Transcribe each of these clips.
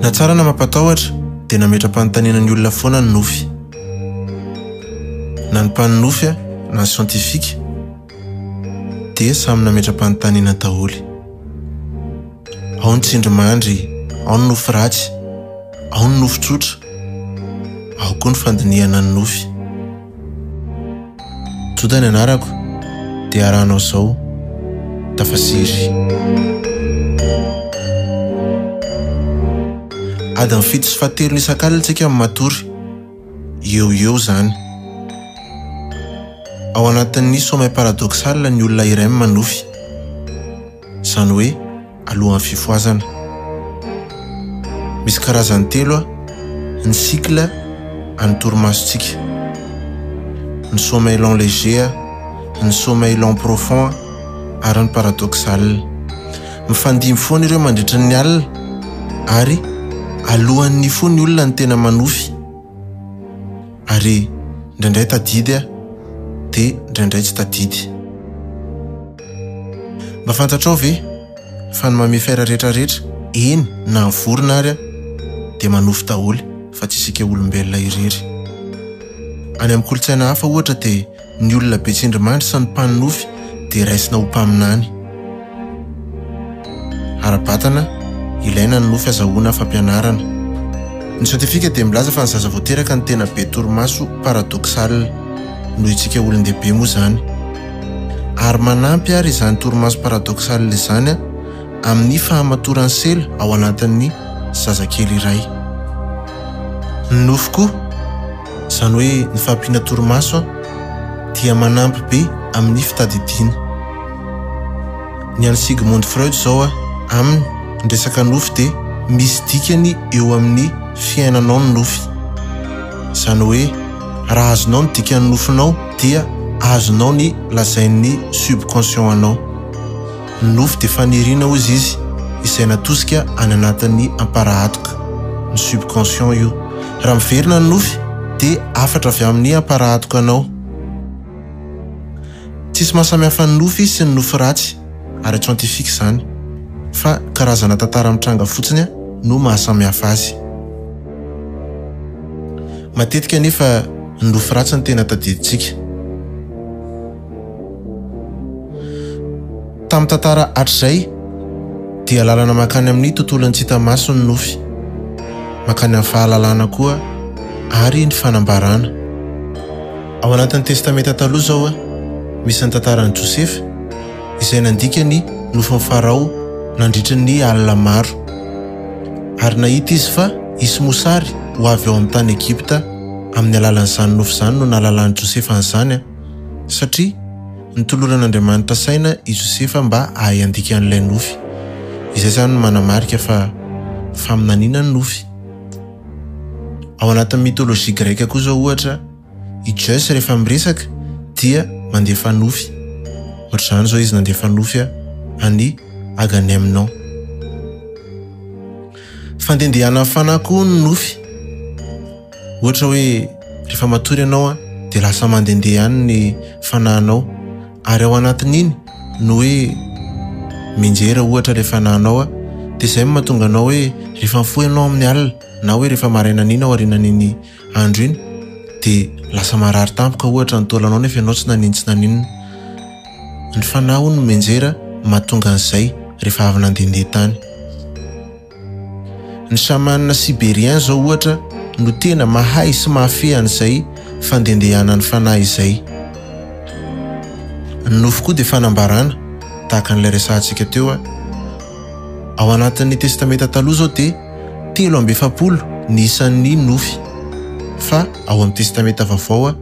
Na tsara na mampatahotra dia nametra-panontaniana ny olona foana ny nofy. Na ny mpanonofy na ny siantifika dia samy nametra-panontaniana daholo. Ao ny tsindrimandry, ao ny nofy ratsy, ao ny nofy tsotra, ao koa ny fandinihana ny nofy. Joda ny anarako, dia arahanao izao, tafasiry. Adiny fito sy fahatelony isak'alina isika no matory, eo ho eo izany. Ao anatin'ny sommeil paradoxal ny olona iray no manofy, izany hoe alohan'ny fifohazana. Misy karazany telo ny cycle an'ny torimasontsika, ny sommeil lent léger, ny sommeil lent profond ary ny paradoxal. Mifandimby foana ireo mandritra ny alina ary alohan'ny hifoha ny olona no tena manofy ary indraindray tadidy dia indraindray tsy tadidy. Mba fantatrao ve fa ny mammifères rehetra rehetra, eny na ny vorona ary dia manofy daholo fa tsy isika olombelona irery. Any amin'ny kolontsaina hafa ohatra dia ny olona be tsindrimandry sy ny mpanonofy dia raisina ho mpaminany. Ara-batana, ilaina ny nofy azahoana fampianarana. Ny siantifika dia milaza fa ny zaza vao teraka no tena be torimaso paradoxal noho itsika olon-dehibe moa izany. Ary manampy ary izany torimaso paradoxal izany amin'ny fahamatoran'ny sela ao anatin'ny zazakely iray. Ny nofy koa, izany hoe ny fahampiana torimaso dia manampy be amin'ny fitadidiana. Ny an'i Sigmund Freud izao aminy ny resaka nofy dia misy dikany eo amin'ny fiainanao ny nofy. Izany hoe raha azonao ny dikan'ny nofinao dia azonao ny lazain'ny subconscient anao. Ny nofy dia faniriana hozy izy izay natosika any anatin'ny amparahatoka, ny subconscient io. Raha miverina ny nofy dia hafatra avy amin'ny amparahatoka anao. Tsisy mahasamihafa ny nofy sy ny nofy ratsy ara-tsiantifika izany fa karazana tantara mitranga fotsiny no mahasamihafa azy. Matetika anefa ny nofy ratsy no tena tadidintsika. Tamin'ny tantara hatrizay dia lalana mankany amin'ny tontolon'ny tsy hita maso ny nofy, mankany amin'ny fahalalana koa ary ny fanambarana. Ao anatin'ny Testamenta Taloha izao misy ny tantaran'i Josefa izay nandika ny nofin'i Farao nandritry ny alina maro. Ary nahita izy fa hisy mosary ho avy ao amin'ny tany Egypta amin'ny alalan'izany nofy izany no nahalalan'i Josefa an'izany satria nitoloran'Andriamanitra saina i Josefa mba hahay handika an'ilay nofy. Izay izany no manamarika fa faminaniana ny nofy. Ao anatin'ny mythologie greka koa izao ohatra, i Zeus rehefa miresaka dia mandefa nofy. Ohatr'izany izao izy nandefa nofy an'i Agamemnon. Fandehandehanan'ny fanahy koa ny nofy. Ohatra hoe rehefa matory ianao dia lasa mandehandeha any ny fanahinao ary ao anatin'iny no hoe mianjera ohatra ilay fanahinao dia izay no mahatonga anao hoe rehefa mifoha ianao amin'ny alina na hoe rehefa marainan'iny aorianan'iny andro iny dia lasa marary tampoka ohatra ny taolanao nefa ianao tsy nanino tsy naninona. Ny fanahy hono no mianjera mahatonga an'izay rehefa avy nandehandeha tany. Ny chaman sibérien zao ohatra no tena mahay sy mahafehy an'izay fandehandehanan'ny fanahy izay. Ny nofy koa dia fanambarana, tahaka an'ilay resahantsika teo. Ao anatin'ny Testamenta Taloha izao dia 43 ny isan'ny nofy, fa ao amin'ny Testamenta Vaovao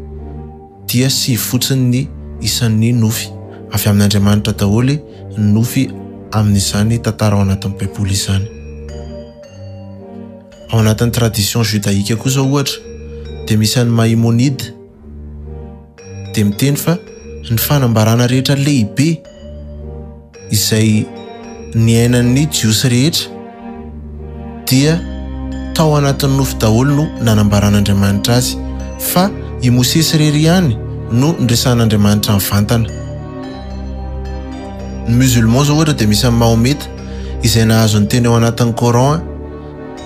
dia sivy fotsiny ny isan'ny nofy. Avy amin'Andriamanitra daholo ny nofy amin'izany tantara ao anatin'ny Baiboly izany. Ao anatin'ny tradition judaïque koa izao ohatra dia misy an'i Maïmonide dia miteny fa ny fanambarana rehetra lehibe izay niainan'ny Jiosy rehetra dia tao anatin'ny nofy daholo no nanambaran'Andriamanitra azy, fa i Mosesy irery ihany no niresahan'Andriamanitra mivantana. Ny musulman zao ohatra dia misy an'i Mahometa izay nahazo ny teny ao anatin'ny Coran.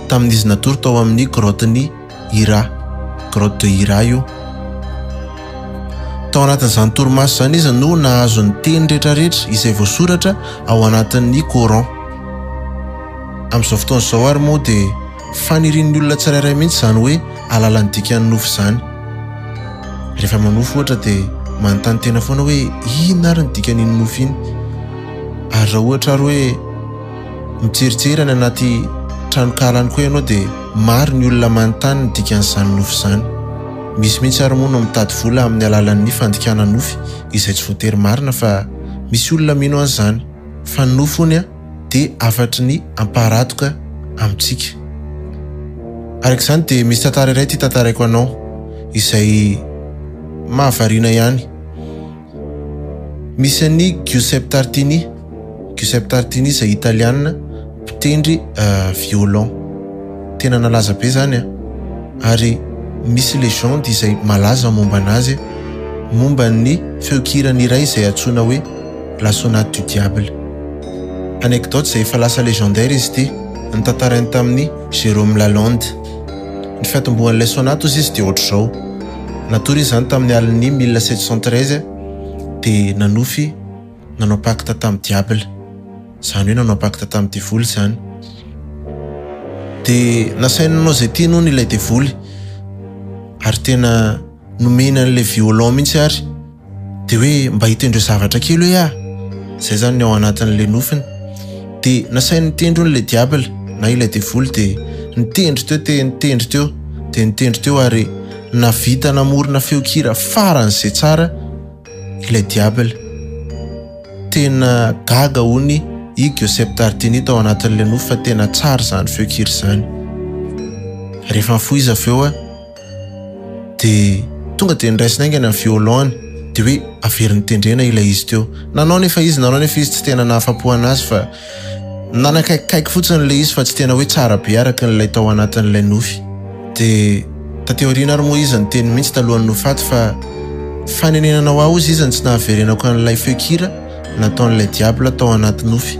tamin'izy natory tao amin'ny grotte-n'i Hira, grotte de Hira io. Tao anatin'izany torimaso izany izy no nahazo ny teny rehetrarehetra izay voasoratra ao anatin'ny Coran. Amin'izao fotoana izao ary moa dia fanirian'ny olona tsirairay mihitsy izany hoe hahalala ny dikan'ny nofy izany. Rehefa manofy ohatra dia manontany tena foana hoe inona ary ny dikan'iny nofy iny. Ary raha ohatra ary hoe mijerijery any anaty tranonkala any koa ianao dia maro ny olona manontany ny dikan'izany nofy izany. Misy mihitsy ary moa no mitady vola amin'ny alalan'ny fandikana nofy izay tsy voatery marina fa misy olona mino an'izany. Fa ny nofy hono dia hafatry ny ampaharadoka amintsika. Araka izany dia misy tantara iray ity tantaraiko anao izay mahavariana ihany. Misy an'i Giuseppe Tartini, Giuseppe Tartini izay italiana mpitendry violon. Tena nalaza be izany an! Ary misy legende izay malaza momba anazy momba ny feon-kirany iray izay antsoina hoe La Sonate du Diable. Anecdote izay efa lasa légendaire izy ity, notantarainy tamin'i Jérôme Lalande. Ny fiatombohan'ilay sonate hozy izy dia ohatr'izao. Natory izy izany tamin'ny alin'ny 1713 dia nanofy nanao pacte tamin'ny diable. Izany hoe nanao pacte tamin'ny devoly izany. Dia nasainy nanao izay tiany hono ilay devoly. Ary tena nomeny an'ilay violon mihitsy ary. Dia hoe mba hitendreo zavatra kely hoe aho. Izay izany ny ao anatin'ilay nofiny. Dia nasainy nitendry hono ilay diable na ilay devoly dia nitendry teo dia nitendry teo dia nitendry teo ary navita namorona feon-kira faran'izay tsara ilay diable. Tena gaga hono i Giuseppe Tartini tao anatin'ilay nofy fa tena tsara izany feon-kira izany. Rehefa nifoha izy avy eo dia tonga dia noraisiny haingana ny violon-ny dia hoe averiny tendrena ilay izy teo. Nanao nefa izy, nanao nefa izy tsy tena nahafapo anazy fa nanakaikikaiky fotsiny ilay izy fa tsy tena hoe tsara be araka ilay tao anatin'ilay nofy. Dia taty aoriana ary moa izy niteny mihitsy talohan'ny ho faty fa fanenenana ho ahy hozy izy ny tsy nahaverenako an'ilay feon-kira nataon'ilay diable tao anaty nofy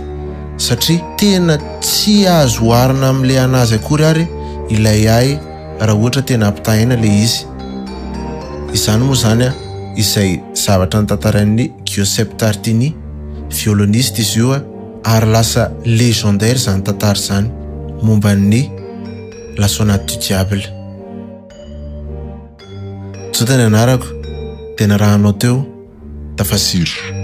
satria tena tsy azo oharina amin'ilay anazy akory ary ilay ahy raha ohatra tena ampitahaina ilay izy. Izany moa izany izay zavatra notantarain'i Giuseppe Tartini, violoniste izy io ary lasa légendaire izany tantara izany momba ny La Sonate du Diable. Joda ny anarako, dia narahanao teo, tafasira.